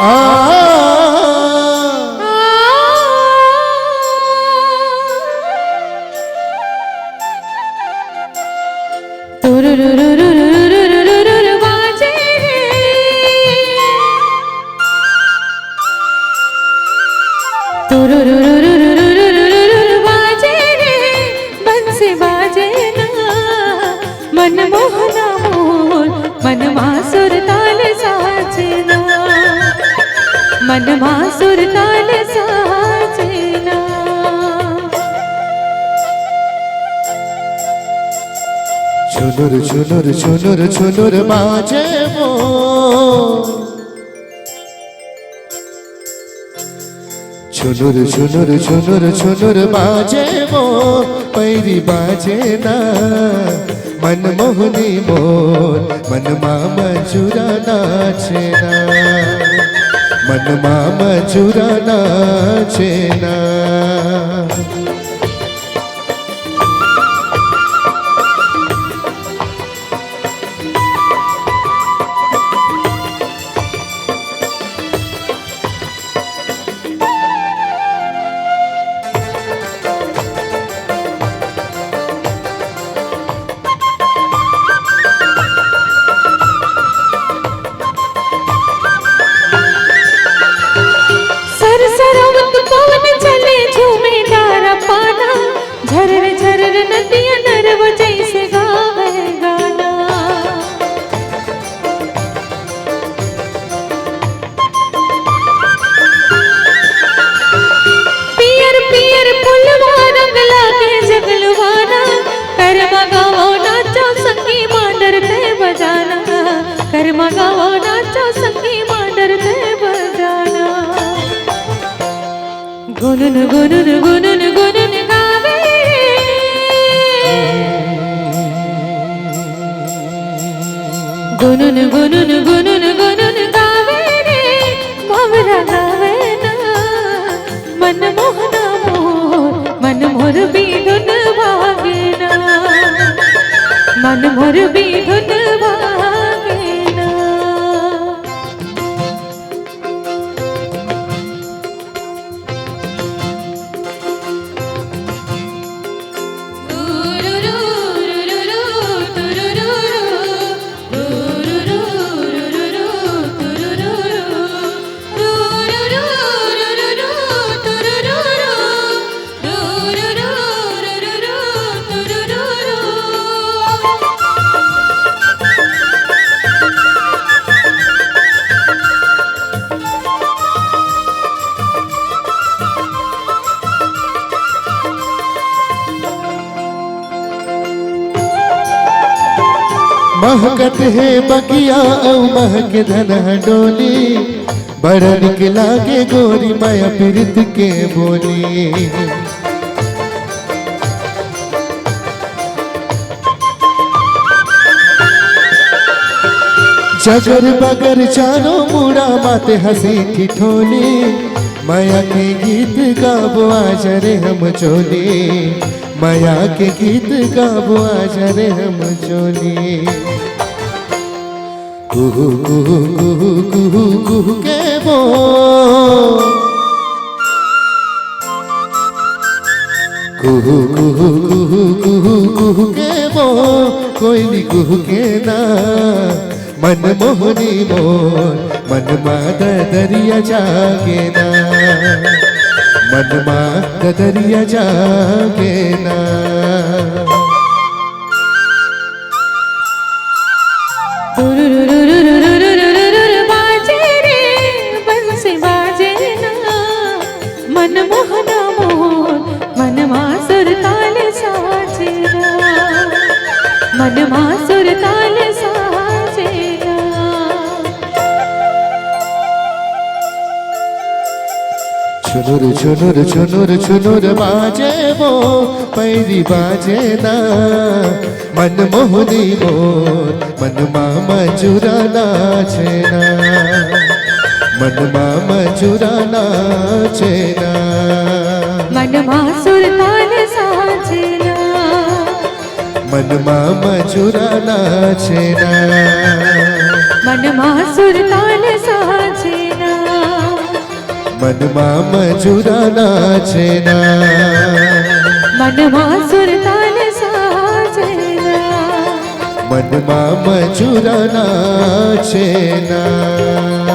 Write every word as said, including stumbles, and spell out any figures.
आ। तुरुरुरुरुरुरुरुरुरुरु बाजे रे। तुरुरुरुरुरुरुरुरु बाजे रे। बंसी बाजे ना, मन मोहना मोर, मन मा सुरताल साजे ना, मन मा सुरताल साजे ना। छुनुर छुनुर छुनुर छुनुर बाजे वो। छुनुर छुनुर छुनुर छुनुर बाजे वो, पैरी बाजे ना, मन मोहनी मोर, मन मा मजुरा नाचे ना, मन मा मजुरा नाचे ना। सरसरावत पवन चले झूमे डारा पाना, झरर झरर नदिया नरव जैसे गावे गाना। पियर पियर फुलवा रंग लागे जगलवाना, करमा गावो नाचो संगी मांडर ते बजाना, करमा गावो नाचो संगी मांडर ते बजाना। गुनुन गुनुन गुनुन गुनुन गावे रे। गुनुन गुनुन गुनुन गुनुन गावे रे। भंवरा गावे ना। मन मोहना मोर, मन मोर बीधुन भागे ना। मन मोर बीधुन भागे ना। महकत हे बगिया अउ महके धनहा डोली, बड़ा निक लागे गोरी मया पिरित के बोली। जगर बगर चारों मुड़ा माते हंसी ठिठोली, मया के गीत गाबो आजा रे हम चोली, मया के गीत गाबो आजा रे हम चोली। कुहू, कुहू, कुहू, कुहू, कुहू के वो। कुहू, कुहू, कुहू, कुहू, कुहू के वो। कोयली कुहू के ना। मन मोहनी मोर, मन मा ददरिया जागे ना। मन मा ददरिया जागे ना। तुरुरुरुरुरुरुरुरुरुरु बाजे रे, बंसी बाजे ना। मन मोहना मोर, मन मा सुरताल साजे ना। मन मा सुरताल साजे ना। छुनुर छुनुर छुनुर छुनुर बाजे वो, पैरी बाजे ना। मन मोहनी मोर, मन मा मजुरा नाचे ना। मन मा मजुरा नाचे ना। मन मा सुरताल साजे ना। मन मा मजुरा नाचे ना। मन मा सुरताल साजे ना। मा मजूरा नाचे ना। मन मा सुरताल साजे ना। मन मा मजूरा नाचे ना।